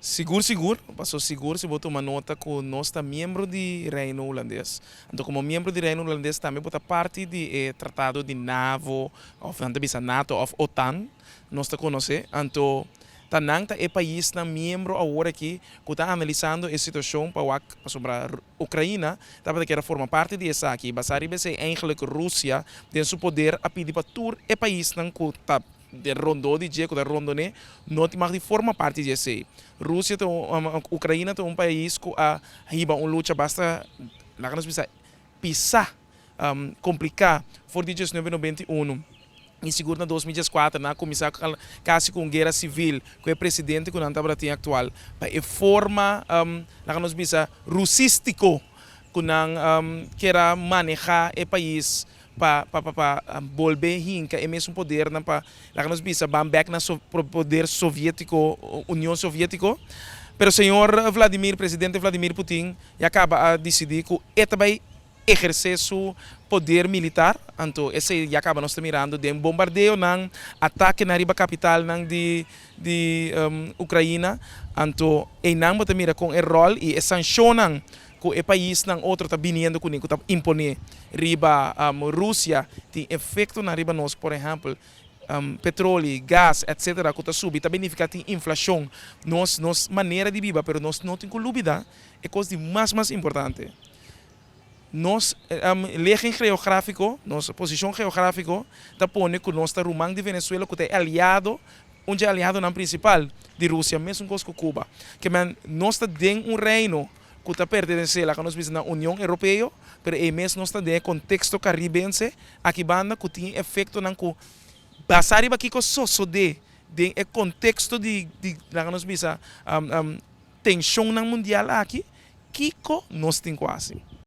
Sigur sigur, paso sigur si bo tuma nota ku nos ta miembro di Reino Hulandes. Anto komo miembro di Reino Hulandes tambe bo ta parti di e tratado di NAVO òf nan ta bisa NATO òf OTAN, nos ta konosé. Anto ta nan ta e paisnan miembro awor aki ku ta analisando e situashon pa wak pasobra Ukraina tabata kier a forma parti di esaki. Basá riba esei eigenlijk Rusia den su poder a pidi pa tur e paisnan ku ta Den rondó di dje ku ta rondon'é no tin mag di forma parti di esei. Rusia ta un, Ukraina ta un pais ku a hiba un lucha basta, laga nos bisa, pisá, kompliká for di 1991 i sigur na 2014 nan a kuminsá kasi ku un guera sivil ku e presidente ku nan tabata tin aktual pa e forma, laga nos bisa, rusístiko ku nan kier a manehá e pais pa pa pa pa bolbe hinka e mesun podernan pa laga nos bisa ban bek na poder sovietiko, Union Sovietiko. Pero señor Vladimir, presidente Vladimir Putin ya kaba a disidí ku e ta bai ehersé su poder militar, anto esei ya kaba nos ta mirando den bombardeonan, atakenan riba kapitalnan di di Ukraina, anto einan bo ta mira kon e ròl i e sanshonnan ku e paisnan otro ta biniendo kuné ku ta imponé riba Rusia tin efektonan riba nos, por ehèmpel petroli, gas etsetera ku ta subi ta binifiká tin inflashon nos nos manera di biba pero nos no tin ku lubida e kos di mas mas importante nos legen geográfiko nos posishon geográfiko ta pone ku nos ta ruman di Venezuela ku ta e aliado un dje aliadonan prinsipal di Rusia mesun kos ku Cuba ke men nos ta den un reino ku ta pertenesé, laga nos bisa, na Union Europeo, pero ei mes nos ta den e konteksto karibense aki banda ku tin efektonan ku basá riba kiko sosodé den e konteksto di di laga nos bisa tenshonnan mundial aki, kiko nos tin ku hasi.